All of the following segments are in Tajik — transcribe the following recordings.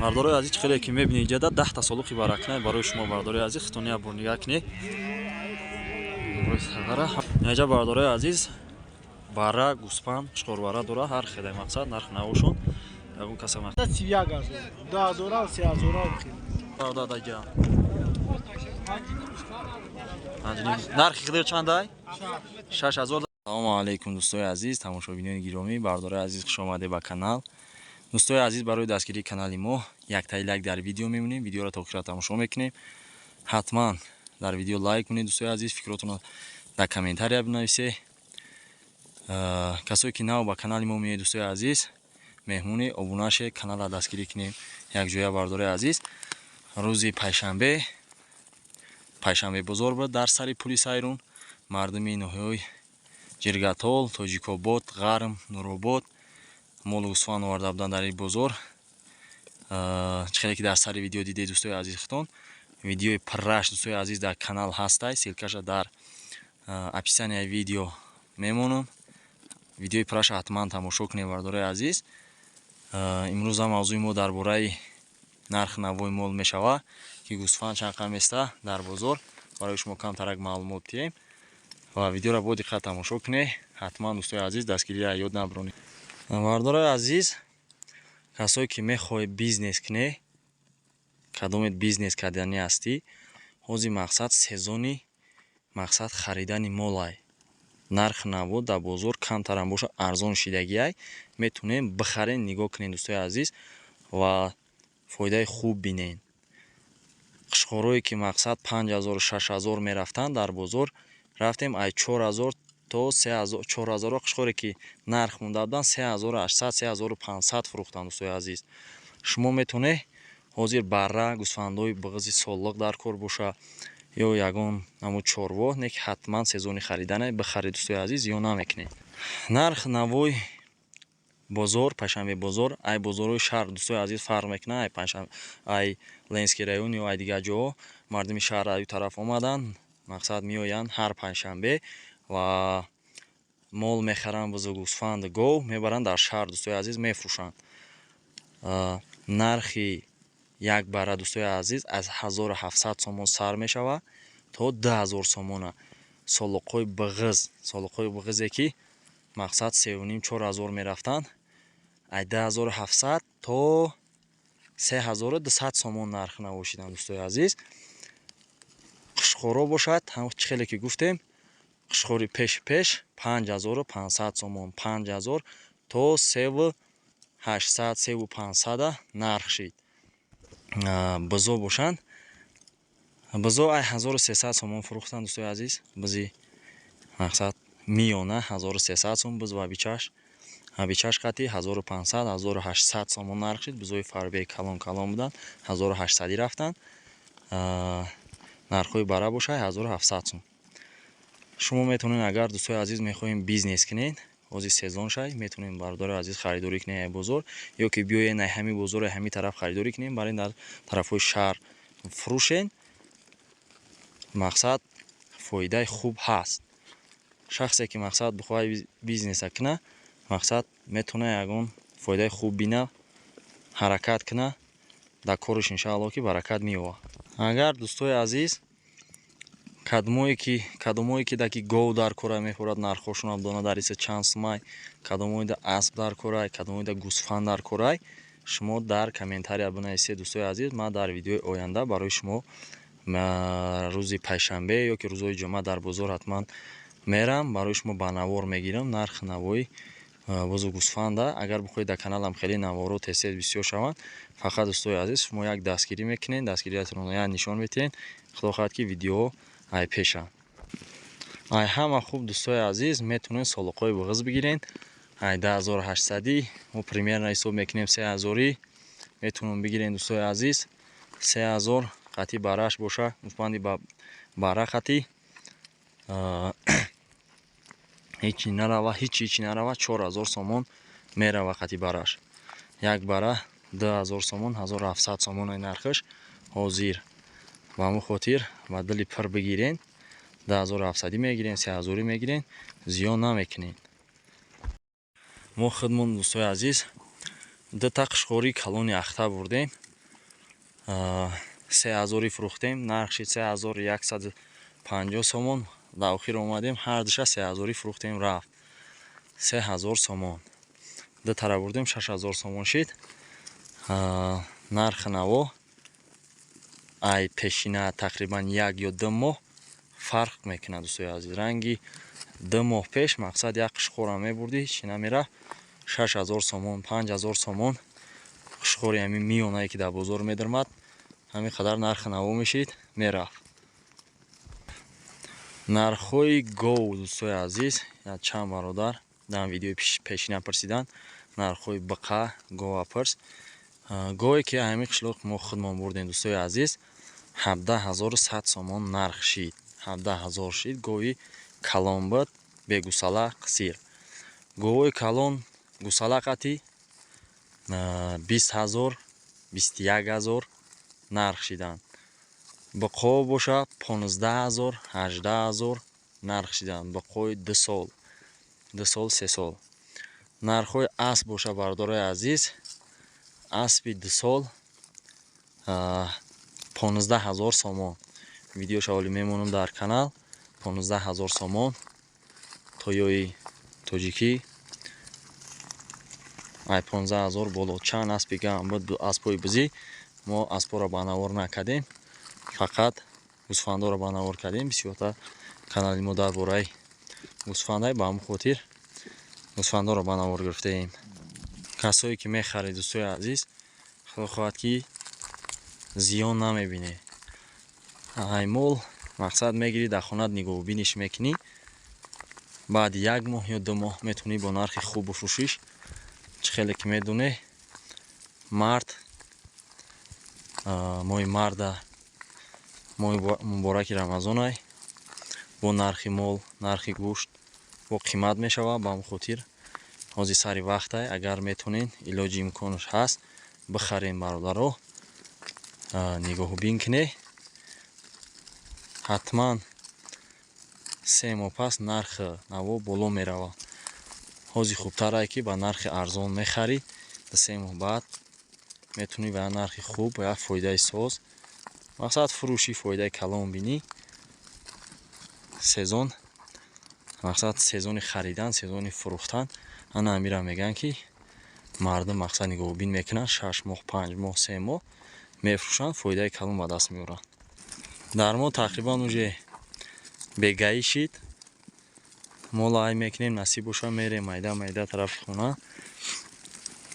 Бардорои азиз, хеле ки мебинед, иҷада 10-та солуқи баракнай барои шумо. Бардорои азиз, хитони як бор нигаҳ кунед. Инҷа, бардорои азиз, бара, гӯспанд, қушқорбара дора, ҳар хеле мақсад нарх навошон ягон каса. 31 000, 2000-а, 3000-а. Дадаҷа, нархи хеле чандай? 6000. Салому алайкум, дӯстои азиз, тамошобинони гиромӣ, бардорои азиз, хуш омадед ба канал. Дӯстои азиз, барои дастгирии канали мо яктаи лайк дар видео мемонем. Видеоро то охира тамошо мекунем. Ҳатман дар видео лайк кунед, дӯстои азиз, фикротонро дар комментария бинависед. Касое ки нав ба канали мо меоед, дӯстои азиз, меҳмони обуна шед, каналро дастгирӣ кунем якҷоя. Бардорои азиз, рӯзи панҷшанбе, панҷшанбе бозор буд дар сари пули Сайрун. Мардуми ноҳияҳои Ҷиргатол, Тоҷикобод, Ғарм, Нуробод молу гӯсфанд оварда буданд дар ин бозор. Чӣ хеле ки дар сари видео дидед, дӯстои азиз, хитон видеои пурраш, дӯстои азиз, дар канал ҳастай. Ссылкаша дар описанияи видео мемонам. Видеои пурраша ҳатман тамошо кунед, бардорои азиз. Имрӯза мавзӯи мо дар бораи нархи навои мол мешавад, ки гӯсфанд чанд қам места дар бозор. Барои шумо камтарак маълумот диҳем ва видеоро бо диққат тамошо кунед ҳатман. Дӯстои азиз, дастгириро ёд набаронед. Бардорои азиз, касое ки мехоҳед бизнес кунед, кадомет бизнес карданӣ ҳастӣ, ҳозир мақсад сезони мақсад харидани молай. Нархи наво дар бозор камтарам бошад, арзон шидагиай. Метавонем бихарен, нигоҳ кунед, дӯстои азиз, ва фоидаи хуб бинед. Қушқорое ки мақсад 5000, 6000 мерафтанд дар бозор, рафтем, ай 4000 то 4000. Қушқоре ки нарх монда буданд, 3800, 3500 фурӯхтанд. Дӯстои азиз, шумо метавонед ҳозир барра, гӯсфандҳои буғизи соллиқ дар кор боша ё ягон намуд чорво, не ки ҳатман сезони харидане, бихаред, дӯстои азиз, ё намекунед. Нарх навои бозор, панҷшанбе бозор, ай бозорҳои шаҳр, дӯстои азиз, фарқ мекунад. Ай панҷшанбе, ай Ленинский район ё ай дигар ҷоҳо мардуми шаҳр аю тараф омаданд, мақсад меоянд ҳар панҷшанбе ва мол мехаранд, бузу, гӯсфанду гов мебаранд дар шаҳр, дӯстои азиз, мефурӯшанд. Нархи як бара, дӯстои азиз, аз 1700 сомон сар мешавад то 2000 сомона. Солоқҳои буғиз, солоқҳои буғизе ки мақсад 3,5, 4000 мерафтанд, ай 2700 то 3200 сомон нарх навошиданд, дӯстои азиз. Қушқоро бошад, чӣ хеле ки гуфтем, қушқори пеши пеш 5500 сомон, 5000 то 3800, 3500-а нарх шид. Бузо бошанд, бузо ай 1300 сомон фурӯхтанд, дӯстои азиз. Бузи мақсад миёна 1300 сом, буз ва бичаш, бичаш қати 1500, 1800 сомон нарх шид. Бузои фарбеи калон калон буданд, 1800-ӣ рафтанд. Нархҳои бара бошад, 1700 сом. Шумо метавонед, агар, дӯстои азиз, мехоҳем бизнес кунед, ҳозир сезон шай, метавонем, бародари азиз, харидорӣ кунед ай бозор ё ки биёед ай ҳамин бозори ҳамин тараф харидорӣ кунем, барен дар тарафҳои шаҳр фурӯшен. Мақсад фоидаи хуб ҳаст. Шахсе ки мақсад бихоҳад бизнеса куна, мақсад метавонад ягон фоидаи хуб бина, ҳаракат куна дар кораш, иншаалло, ки баракат меёвад. Агар, дӯстои азиз, кадомое ки даки гов дар кора мехӯрад, нархҳошонам дона дар иса чанд сумай, кадомоида асп дар корай, кадомоида гӯсфанд дар корай, шумо дар комментария бинависед, дӯстои азиз. Ман дар видеои оянда барои шумо рӯзи панҷшанбе ё ки рӯзҳои ҷумъа дар бозор ҳатман мерам, барои шумо ба навор мегирам нархи навои бузу гӯсфанда. Агар бихоҳед, дар каналам хеле наворо тез-тез бисёр шаванд, фақат, дӯстои азиз, шумо як дастгирӣ мекунед, дастгириятонро як нишон медиҳед, худо хоҳад, ки видеоҳо ай пешанд. Ай ҳама хуб, дӯстои азиз, метавонед солоқҳои буғиз бигиред. Ай 10800-ӣ мо примерно ҳисоб мекунем, 3000-ӣ метавонем бигирем, дӯстои азиз. 3000 қатъи бараш боша, гӯсфанди бара қатъи ҳечи нарава, ҳеч ҳечи нарава, 4000 сомон мерава қатъи бараш. Як бара 2000 сомон, 1700 сомон нархаш ҳозир. Ба ҳамон хотир ба дили пир бигирен, 10700-ӣ мегирен, 3000-ӣ мегирен, зиён намекунед. Мо худмон, дӯстои азиз, дута қушқори калони ахта бурдем. 3000 фурӯхтем, нархши 3150 сомон. Дар охир омадем, ҳар душа 3000 фурӯхтем, рафт 3000 сомон. Ду тара бурдем, 6000 сомон шид. Нархи наво ай пешина тақрибан 1 ё 2 моҳ фарқ мекунад, дӯстои азиз. Ранги 2 моҳ пеш мақсад як қишқора мебурдӣ, ҳеч намерафт, 6000 сомон, 5000 сомон. Қишқори ҳамин миёнае ки дар бозор медирмад, ҳамин қадар нархи наво мешид, мерафт. Нархҳои гов, дӯстои азиз, чанд бародар дар видеои пешина пурсиданд, нархҳои биқа гова пурс. Гове ки ҳамин қишлоқ мо худмон бурдем, дӯстои азиз, 17100 сомон нарх шид, 17000 шид. Гови калон буд, бегусала, қисир. Говои калон гусала қати 20000, 21000 нарх шиданд. Биқо боша 15000, 18000 нарх шиданд. Биқои 2 сол, 2 сол, 3 сол. Нархҳои асп боша, бародарои азиз, аспи 2 сол 15000 сомон. Видеоша ҳоли мемонам дар канал. 15000 сомон тоёи тоҷикӣ, ай 15000 боло. Чанд аспи гам буд, аспҳои бизӣ. Мо аспҳоро ба навор накардем, фақат гӯсфандоро ба навор кардем. Бисёртар канали мо дар бораи гӯсфандай, ба ҳамин хотир гӯсфандоро ба навор гирифтаем. Касое ки мехаред, дӯстои азиз, худо хоҳад ки зиён намебинед. Ай мол мақсад мегирӣ, дар хонат нигоҳубиниш мекунӣ, баъди 1 моҳ ё 2 моҳ метавонӣ бо нархи хуб бифурӯшиш. Чӣ хеле ки медонӣ, март, моҳи марда, моҳи мубораки Рамазонай, бо нархи мол, нархи гӯшт бо қимат мешавад. Ба ҳамин хотир ҳозир сари вақтай, агар метавонед, илоҷи имконаш ҳаст, бихарем, бародаро, нигоҳубин кунед. Ҳатман 3 моҳ пас нархи наво боло меравад. Ҳозир хубтарае ки ба нархи арзон мехарӣ, 3 моҳ баъд метавонӣ ба нархи хуб, ба як фоидаи соз, мақсад фурӯшӣ, фоидаи калон бинӣ. Сезон мақсад сезони харидан, сезони фурӯхтан. Ана ҳамира мегӯянд ки мардум мақсад нигоҳубин мекунанд, 6 моҳ, 5 моҳ, 3 моҳ мефурӯшанд, фоидаи калон ба даст меоранд. Дар мо тақрибан уже бегаӣ шид. Мо лай мекунем, насиб боша мерем майда майда тарафи хона.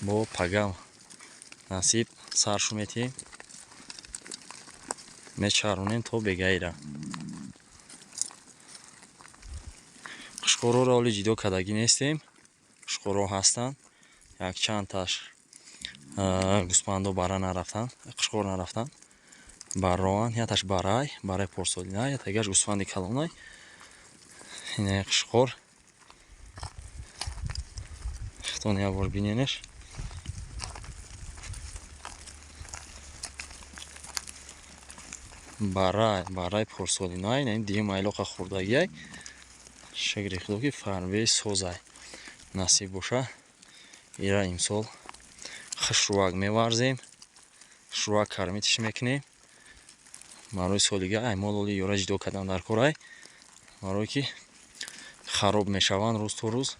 Бо пагам насиб саршу метиҳем, мечаронем то бегаира. Қишқороро ҳоли ҷидо кардагӣ нестем, қишқоро ҳастанд, якчандташ гӯспандо бара нарафтанд, қишқор нарафтанд, барроанд. Яташ барай, барай порсолина, ятагаш гӯсфанди калонай. Ине қишқор, хитон як бор биненеш. Барай, барай порсолинай, ин дигар майлоқа хӯрдагиай. Шукри худо ки фарбеи созай. Насиб боша, ира имсол хушрӯак меварзем, хушрӯак кармитиш мекунем. Барои солига ай мол оли ёра ҷидо кардан дар корай, барое ки хароб мешаванд рӯз то рӯз.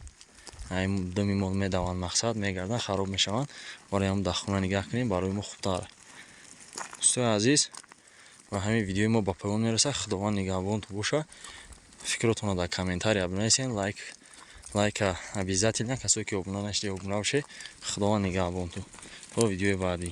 Ай думи мол медаванд, мақсад мегарданд, хароб мешаванд. Барои ҳам дар хона нигаҳ кунем, барои мо хубтар. Дӯстои азиз, ва ҳамин видеои мо ба поён мерасад. Худованд нигаҳбонтон боша. Фикротонро дар комментария бинависед, лайка обязательно. Касое ки обуна нашуда, обуна бошед. Худованд нигаҳбонтон. То видеои баъдӣ.